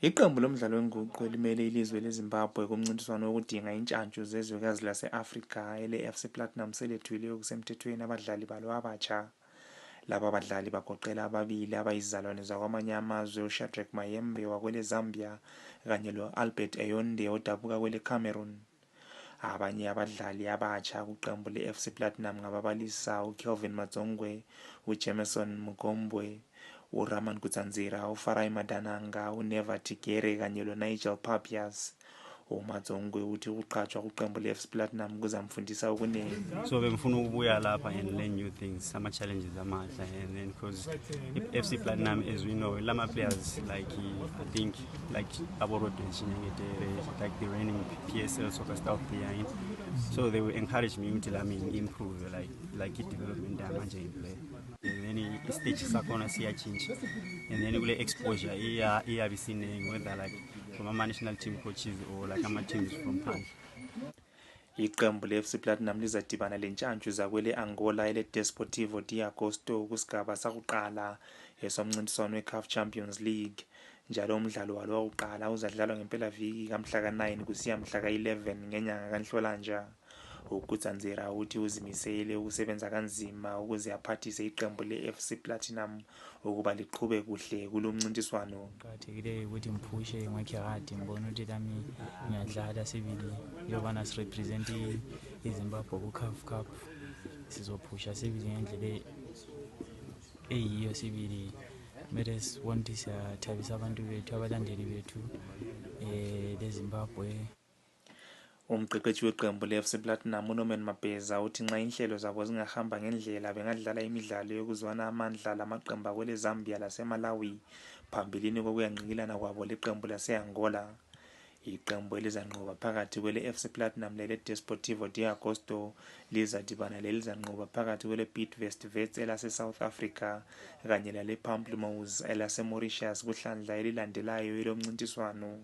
Iqembu lomdlalo wenguqu elimele ilizwe leZimbabwe kumncintiswano wokudinga intshantshu zezwekazi lase-Afrika ele-FC Platinum selethule okusemthethweni abadlali balo abatsha. Laba badlali bagoqela ababili abayizizalwane zakwamanye amazwe, uShadrack Mayembe wakwele Zambia kanye lo-Albert Eyonde odabuka kwele Cameroon. Abanye abadlali abatsha kuqembu le-FC Platinum ngababalisa uKelvin Madzongwe, uJemerson Mugombwe, uRaman Kutsanzira, uFarai Madananga, uNeva Tigere kanye loNigel Papias. uMadzongwe uthi ukuqhatshwa kuqembu le-FC Platinum kuzamfundisa okuningi. So bengifuna ukubuya lapha and learn new things, some challenges amasha, and then because FC Platinum, as we know, lama players like I think like Aborode, like the reigning PSL soccer star of the year. So they will encourage me until improve like it development damage in play. And then stage sakona see a change, and then will exposure here be seen whether like from a national team coaches or like ama teams from Pan. Iqembu le-FC Platinum lizadibana lentshantshu zakwele Angola ele-Desportivo de Agosto kusigaba sakuqala esomncintiswano we-CAF Champions League. Njalo umdlalo walo wokuqala uzadlalwa ngempelaviki kamhla ka-9 kusiya mhla ka-11 ngenyanga kaNhlolanja. uKutsanzira uthi uzimisele ukusebenza kanzima ukuze aphathise iqembu le-FC Platinum ukuba liqhube kuhle kulomncintiswano. Kathekile ukuthi ngiphushe ngakhe ngibona ukuthi lami ngiyadlala sibili yobana sirepresent iZimbabwe ku-CAF Cup. Sizophusha sibili ngendlela eyiyo sibili. Kumele sibone siyathabisa abantu bethu, abalandeli bethu leZimbabwe. Umqeqeshi weqembu le-FC Platinum uNorman Mabheza uthi nxa inhlelo zabo zingahamba ngendlela bengadlala imidlalo yokuzwana amandla lamaqembu akwele Zambia laseMalawi phambilini kokuyangqikilana kwabo leqembu lase-Angola. Iqembu elizanqoba phakathi kwele-FC Platinum lele-Desportivo de Agosto lizadibana lelizanqoba phakathi kwele-Bidvest Wits elase-South Africa kanye lale-Pamplemousse elase-Mauritius kuhlandla elilandelayo elomncintiswano.